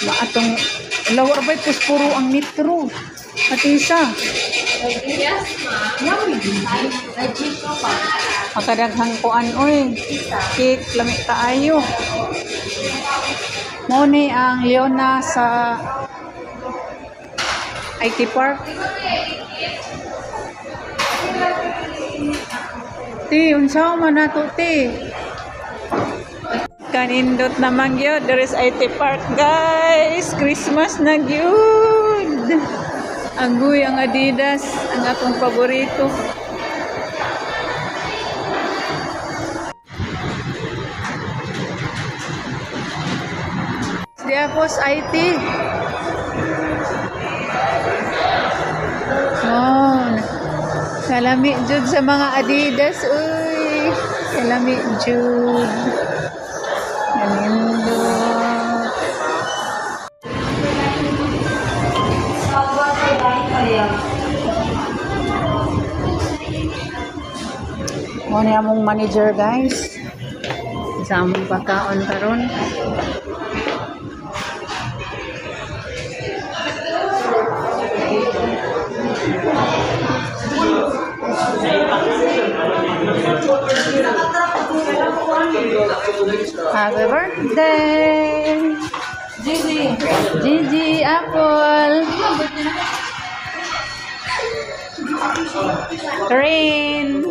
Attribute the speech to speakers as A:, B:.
A: Maatong lawa bay puspuro ang metro. Atisa.
B: Yes, ma'am.
A: Makadaghang kuan oy. Cake lami kaayo. Mo ni ang Leona sa IT Park. Ti, unsa man nato ti? Kanindot naman gyud, there is IT Park, guys. Christmas na gyud. Agoy ang Adidas, ang akong paborito. Diapos IT. Oh, kalami jud sa mga Adidas, uy. Kalami jud. Kanindot. Mo ni among manager, guys. Sa among pagkaon karon. Happy birthday!
B: Gigi.
A: Gigi Apple! Rain!